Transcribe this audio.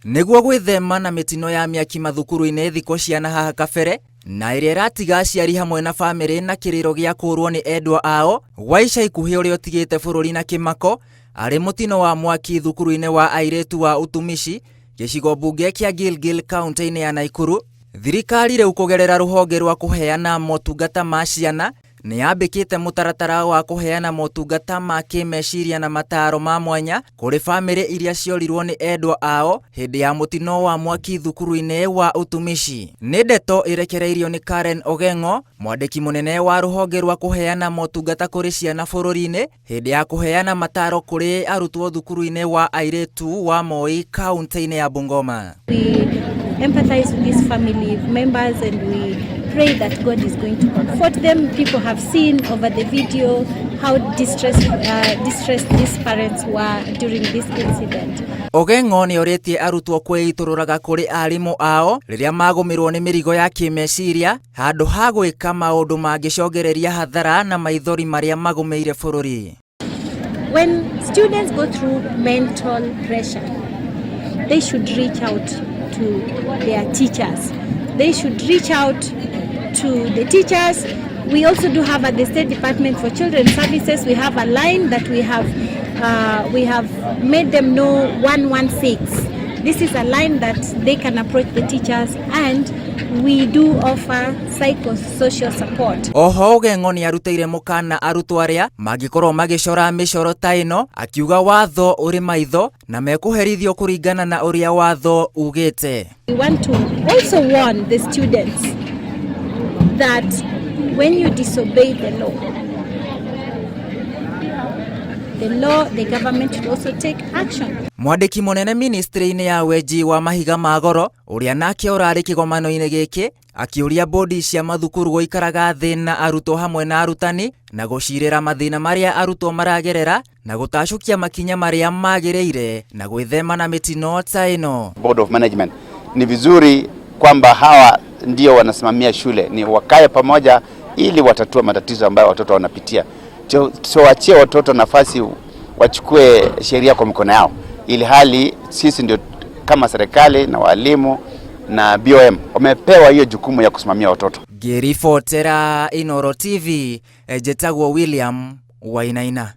Nĩguo gwĩthema na mĩtino ya mĩaki mathukuru-inĩ thikũ cia na haha kabere, na ĩrĩa ĩratiga aciari hamwe na famĩlĩ na kĩrĩro gĩa kũũrwo nĩ endwa ao gwa ica ikuhĩ ũrĩa ũtigĩte bũrũri na kĩmako arĩ mũtino wa mwaki thukuru-inĩ wa airĩtu wa Utumishi gĩcigo mbunge kĩa Gilgil kaunti-inĩ ya Naikuru. Thirikari rĩu kũgerera rũhonge rwa kũheana motungata ma ciana nĩ yambĩkĩte mũtaratara wa kũheana motungata ma kĩmeciria na mataro ma mwanya kũrĩ famĩlĩ iria ciorirwo nĩ endwa ao hĩndĩ ya mũtino wa mwaki thukuru-inĩ wa Utumishi. Nĩ ndeto ĩrekereirio nĩ Karen Ogeng'o, mwandĩki mũnene wa rũhonge rwa kũheana motungata kũrĩ ciana bũrũri-inĩ, hĩndĩ ya kũheana mataro kũrĩ arutwo thukuru-inĩ wa airĩtu wa Moi kaunti-inĩ ya Bungoma. We empathize with these family members and we pray that God is going to comfort them. People have seen over the video how distressed these parents were during this incident. Ogeng'o nĩ orĩtie arutwo kwĩitũrũraga kũrĩ arimũ ao rĩrĩa magũmĩrwo nĩ mĩrigo ya kĩmeciria handũ ha gwĩka maũndũ mangĩcongĩrĩria hathara na maithori marĩa magũmĩire bũrũri. When students go through mental pressure, they should reach out to their teachers. They should reach out to the teachers. We also do have at the State Department for Children's Services, we have a line that we have made them know, 116. This is a line that they can approach the teachers, and we do offer psychosocial support. Oho Ogeng'o nĩ arutĩire mũkana arutwo arĩa mangĩkorwo magĩcora mĩcoro ta ĩno, akiuga watho ũrĩ maitho na mekũherithio kũringana na ũrĩa watho ugĩte. We want to also warn the students that when you disobey the law, the government will also take action. Mwandĩki mũnene ministry-inĩ ya wenji wa mahiga ma goro ũrĩa nake ũrarĩ kĩgomano-inĩ gĩkĩ akĩũria bodi cia mathukuru gũikaraga thĩ na arutwo hamwe na arutani na gũcirĩra mathĩna marĩa arutwo maragerera na gũtacũkia makinya marĩa magĩrĩire na gwĩthema na mĩtino ta ĩno. Board of Management, ni vizuri kwamba hawa ndio wanasimamia shule, ni wakae pamoja ili watatue matatizo ambayo watoto wanapitia. Tusiwaachie watoto nafasi wachukue sheria kwa mikono yao, ili hali sisi ndio kama serikali na walimu na BOM wamepewa hiyo jukumu ya kusimamia watoto. Ngĩribotera Inooro TV, njĩtagwo William Wainaina.